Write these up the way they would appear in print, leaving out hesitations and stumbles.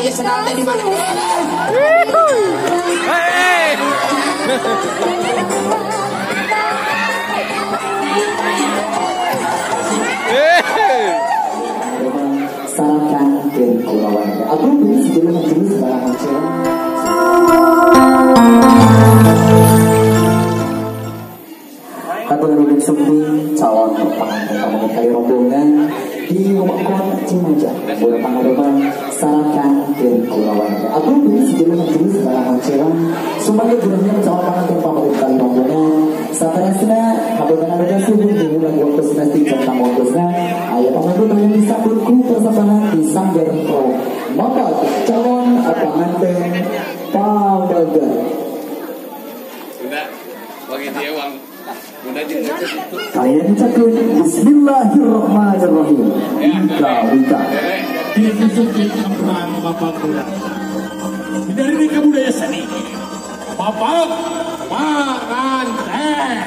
ieu sendal teh di mana? Hei. Sarakan dari kulawarga. Aku beli sebelum menjurus barang aja. Aku Rubin Sumbi, calon pengantin pamungkas kali rombongan di wewengkon Cimaja. Bulan pangadoman sarakan dari kulawarga. Aku beli sebelum menjurus barang aja. Sumpah gunanya calon pengantin pamungkas kali rombongan. Saterasna, habutan anu subuh di bulan waktu semesti jam waktuna. Ayo pamantu tayang disambutku persembahan di Sanggar Pro. Maka calon pengantin pamungkas. Bunda, bagi dia uang. Bunda dia. Kalian cakun Bismillahirrahmanirrahim. Wika wika. Disusuki kemang bapak muda. Dari mereka budaya seni. Bapak pengantin.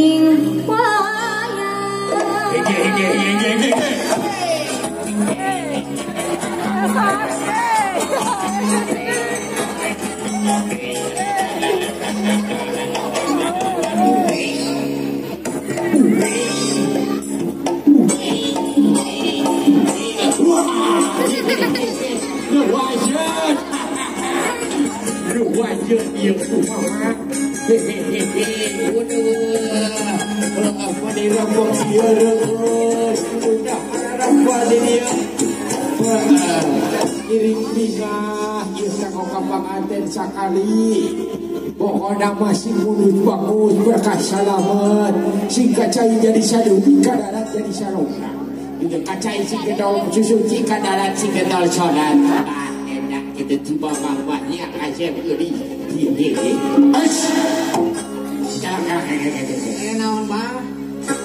ing wayang. Hege. Iring bingah ieu kanggo ka panganten sakali. Pokona masih mulus bagus berkah salamet sing kacai jadi salubi kadarat jadi salona. Itu kacai sing gedol susuci kadarat sing gedol solat. Enak kitu tiba mamahnya kasep geulis. As. Naon bang?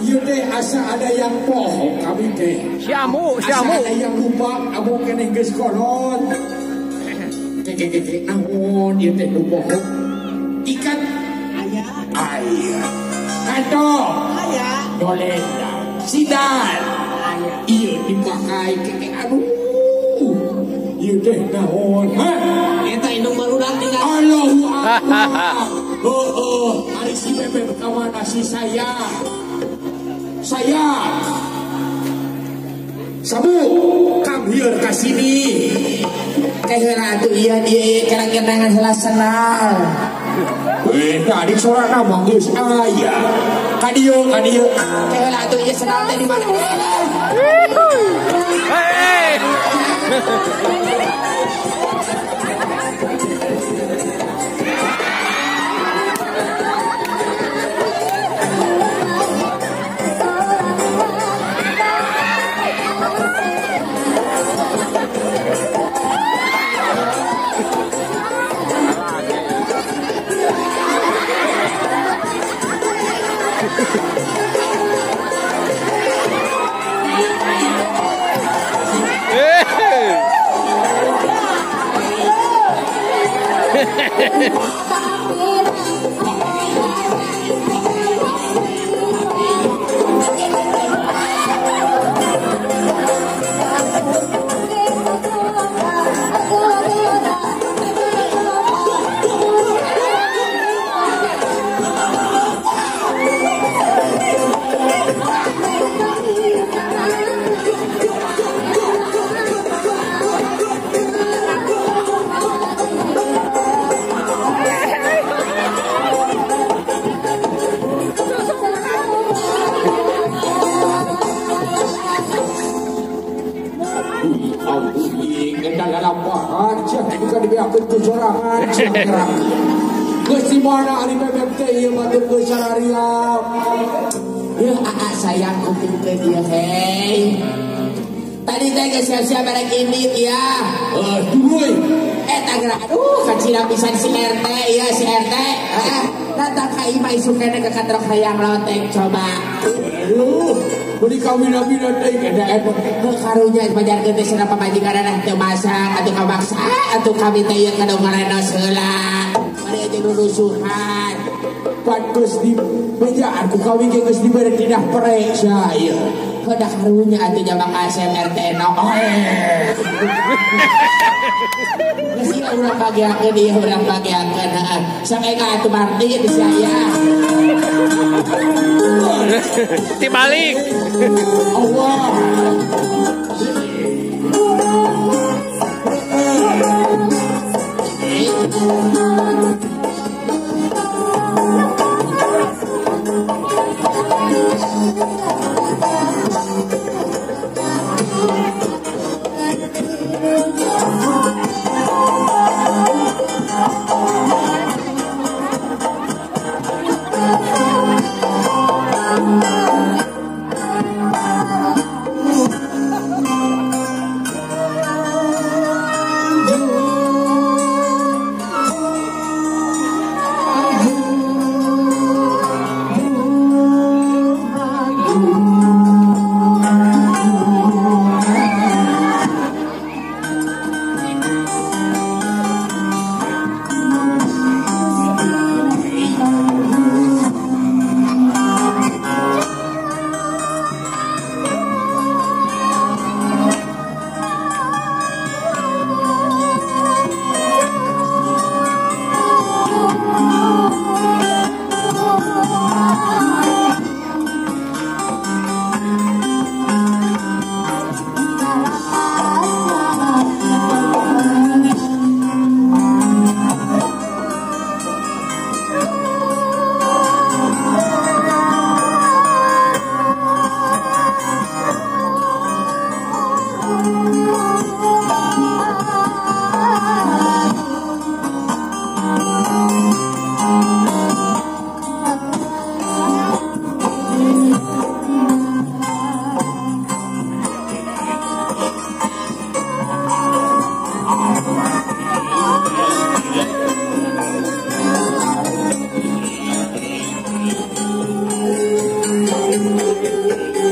Ieu teh asa ada yang bohong kami teh. Si amu. Asa ada yang lupa amu keneh geus kolot. Keke naon ieu teh nu bohong? Ikan aya. Aya. Kanto aya. Dolenda. Sidal aya. Ieu dipakai keke aduh. Ieu teh naon? Hah? Eta indung barudak tinggal. Allahu Akbar. Heeh, ari si Bebek ka mana si saya? Saya Sabu, come here ka sini. Keheula atuh ieu ieu karang-kerangan heula senal. Weh, tadi sorana mah geus aya. Ka dieu, ka dieu. Keheula atuh ieu senal teh di mana? Hei. Geus di mana ari Bebek teh ieu batur geus sarariam. Yeuh aa sayang kuping teh ieu hei. Tadi teh geus siap-siap bareng indit ya. Aduh. Eta geura aduh kacida pisan si RT ieu si RT. Heeh. Datang ka imah isuk keneh ke katrok hayang lonteng coba. Aduh, beli kawin-kawin teh kada eta. Karunya pajarkeun teh cenah pamajikanna teu masak atuh kamaksa atuh kami teh ieu kudu ngarenos heula. Mari aja rusuhan. Pan geus di bejaan ku kawin ge geus dibere tina pere sia ieu. Heuh karunya atuh jabang asem RT no. Geus ieu urang bagiakeun ieu urang bagiakeun heeh. Sampai ka atuh Martin sia ya. Tibalik. Allah. Ooh. Thank you.